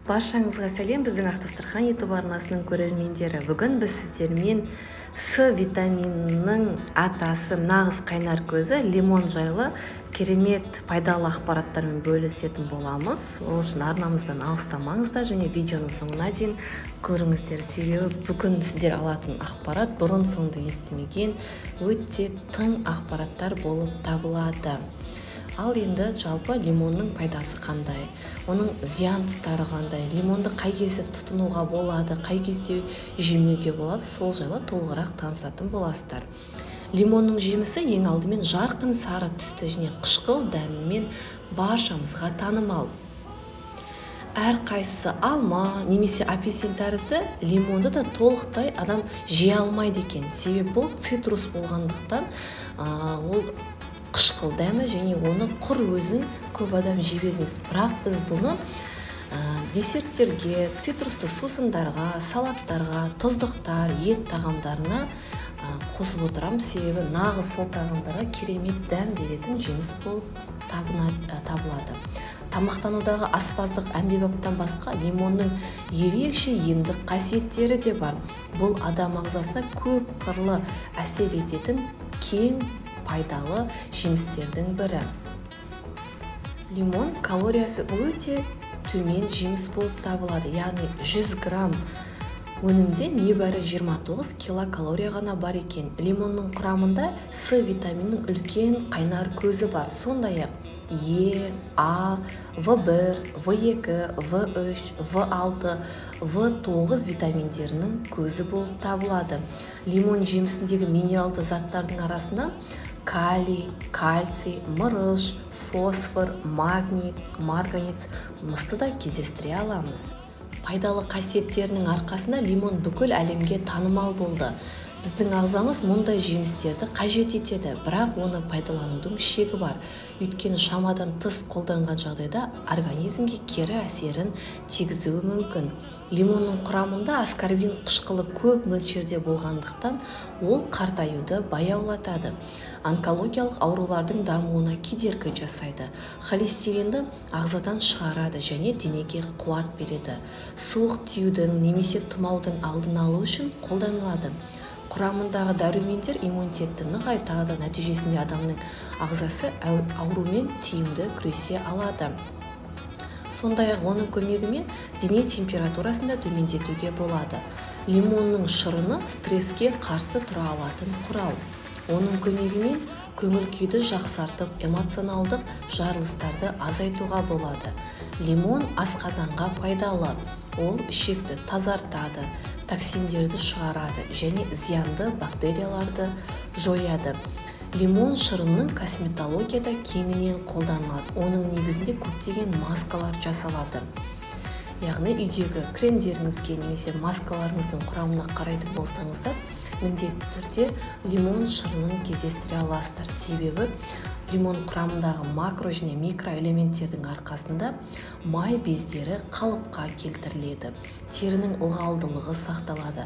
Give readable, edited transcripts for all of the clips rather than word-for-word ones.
Баршаңызға сәлем, біздің Ақ дастархан YouTube арнасының көрермендері! Бүгін біз сіздермен С витаминінің атасы, нағыз қайнар көзі лимон жайлы керемет пайдалы ақпараттармен бөлісетін боламыз. Ол үшін арнамыздан алыстамаңыздар және видеоның соңына дейін көріңіздер, себебі бүгін сіздер алатын ақпарат бұрын соңды естімеген өте тың ақпараттар болып табылады. Ал енді жалпы лимонның пайдасы қандай, оның зиян тұстары қандай, лимонды қай кезде тұтынуға болады, қай кезде жемеуге болады, сол жайлы толығырақ танысатын боласыздар. Лимонның жемісі ең алдымен жарқын сары түсті және қышқыл дәмімен баршамызға танымал. Әрқайсысы алма немесе апельсин тәрізді лимонды да толықтай адам жей алмайды екен, себебі бұл цитрус болғандықтан, ол қышқыл дәмі және оны құр өзін көп адам жей бермейді. Бірақ біз бұны десерттерге, цитрусты сусындарға, салаттарға, тұздықтар, ет тағамдарына қосып отырамыз, себебі нағыз сол тағамдарға керемет дәм беретін жеміс болып табылады. Тамақтанудағы аспаздық әмбебаптан басқа лимонның ерекше емдік қасиеттері де бар. Бұл адам ағзасына көп қырлы әсер ететін кең пайдалы жемістердің бірі. Лимон калориясы өте төмен жеміс болып табылады, яғни 100 грамм өнімде небәрі 29 килокалория ғана бар екен. Лимонның құрамында С витаминінің үлкен қайнар көзі бар, сондай-ақ Е, А, В1, В2, В3, В6, В9 витаминдерінің көзі болып табылады. Лимон жемісіндегі минералды заттардың арасында калий, кальций, мырыш, фосфор, магний, марганец, мысты да кездестіре аламыз. Пайдалы қасиеттерінің арқасында лимон бүкіл әлемге танымал болды. Біздің ағзамыз мұндай жемістерді қажет етеді, бірақ оны пайдаланудың шегі бар, өйткені шамадан тыс қолданған жағдайда организмге кері әсерін тигізуі мүмкін. Лимонның құрамында аскорбин қышқылы көп мөлшерде болғандықтан, ол қартаюды баяулатады, онкологиялық аурулардың дамуына кедергі жасайды, холестеринді ағзадан шығарады және денеге қуат береді. Суық тиюдің немесе тұмаудың алдын алу үшін қолданылады. Құрамындағы дәрумендер иммунитетті нығайтады, нәтижесінде адамның ағзасы аурумен тиімді күресе алады. Сондай-ақ оның көмегімен дене температурасын да төмендетуге болады. Лимонның шырыны стресске қарсы тұра алатын құрал. Оның көмегімен көңіл күйді жақсартып, эмоционалдық жарылыстарды азайтуға болады. Лимон асқазанға пайдалы. Ол ішекті тазартады, токсиндерді шығарады және зиянды бактерияларды жояды. Лимон шырынның косметологияда кеңінен қолданылады. Оның негізінде көптеген маскалар жасалады, яғни үйдегі кремдеріңізге немесе маскаларыңыздың құрамына қарайтын болсаңыздар, міндетті түрде лимон шырынын кездестіре аласыздар, себебі лимон құрамындағы макро және микроэлементтердің арқасында май бездері қалыпқа келтіріледі, терінің ылғалдылығы сақталады,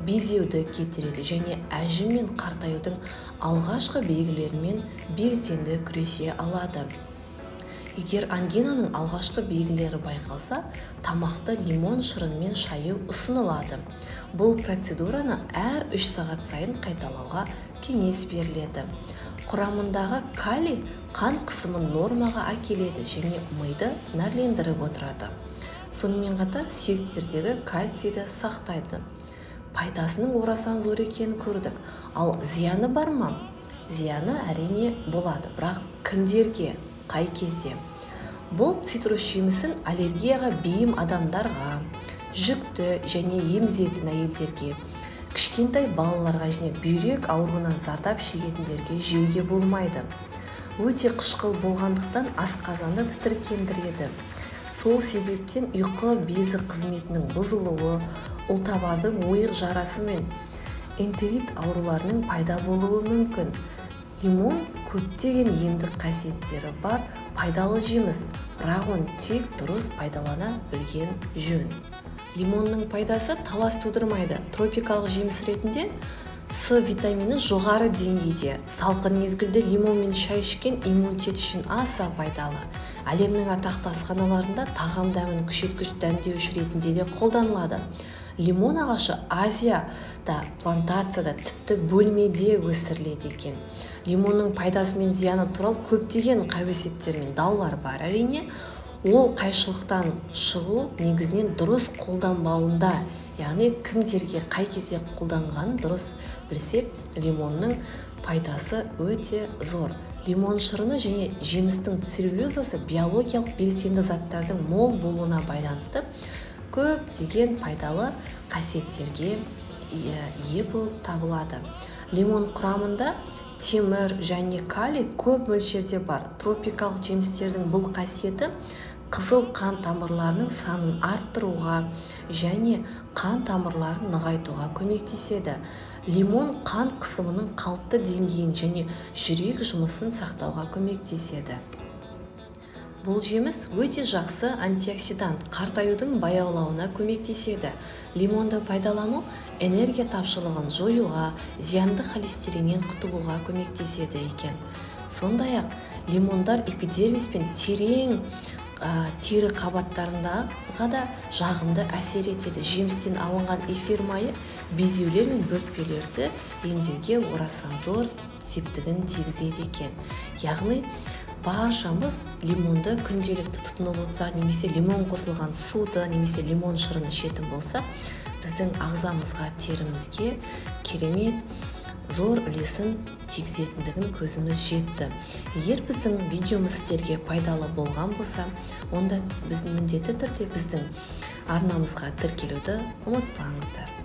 безеуді кетіреді және әжім мен қартаюдың алғашқы белгілерімен белсенді күресе алады. Егер ангинаның алғашқы белгілері байқалса, тамақты лимон шырынымен шаю ұсынылады. Бұл процедураны әр 3 сағат сайын қайталауға кеңес беріледі. Құрамындағы калий қан қысымын нормаға әкеледі және миды нәрлендіріп отырады, сонымен қатар сүйектердегі кальцийді сақтайды. Пайдасының орасан зор екенін көрдік. Ал зияны бар ма? Зияны, әрине, болады, бірақ кімдерге, қай кезде? Бұл цитрус жемісін аллергияға бейім адамдарға, жүкті және емізетін әйелдерге, кішкентай балаларға және бүйрек ауруынан зардап шегетіндерге жеуге болмайды. Өте қышқыл болғандықтан, асқазанды тітіркендіреді. Сол себептен ұйқы безі қызметінің бұзылуы, ұлтабардың ойық жарасы мен энтерит ауруларының пайда болуы мүмкін. Лимон көптеген емдік қасиеттері бар пайдалы жеміс, бірақ оны тек дұрыс пайдалана білген жөн. Лимонның пайдасы талас тудырмайды. Тропикалық жеміс ретінде С витамині жоғары деңгейде. Салқын мезгілде лимонмен шай ішкен иммунитет үшін аса пайдалы. Әлемнің атақты асханаларында тағам дәмін күшейткіш дәмдеуіш ретінде де қолданылады. Лимон ағашы Азияда плантацияда, тіпті бөлмеде өсіріледі екен. Лимонның пайдасы мен зияны туралы көптеген қауесеттер мен даулар бар, әрине. Ол қайшылықтан шығу негізінен дұрыс қолданбауында, яғни кімдерге қай кезде қолданғанын дұрыс білсек, лимонның пайдасы өте зор. Лимон шырыны және жемістің целлюлозасы биологиялық белсенді заттардың мол болуына байланысты көптеген пайдалы қасиеттерге ие болып табылады. Лимон құрамында темір және калий көп мөлшерде бар. Тропикалық жемістердің бұл қасиеті қызыл қан тамырларының санын арттыруға және қан тамырларын нығайтуға көмектеседі. Лимон қан қысымының қалыпты деңгейін және жүрек жұмысын сақтауға көмектеседі. Бұл жеміс өте жақсы антиоксидант, қартаюдың баяулауына көмектеседі. Лимонды пайдалану энергия тапшылығын жоюға, зиянды холестериннен құтылуға көмектеседі екен. Сондай-ақ лимондар эпидермис пен терең тері қабаттарындаға да жағымды әсер етеді. Жемістен алынған эфир майы безеулер мен бөртпелерді емдеуге орасан зор септігін тигізеді екен. Яғни баршамыз лимонды күнделікті тұтынып отырсақ, немесе лимон қосылған суды, немесе лимон шырын ішетін болсақ, біздің ағзамызға, терімізге керемет зор үлесін тигізетіндігін көзіміз жетті. Егер біздің видеомыз сіздерге пайдалы болған болса, онда біздің міндетті түрде біздің арнамызға тіркелуді ұмытпаңыздар.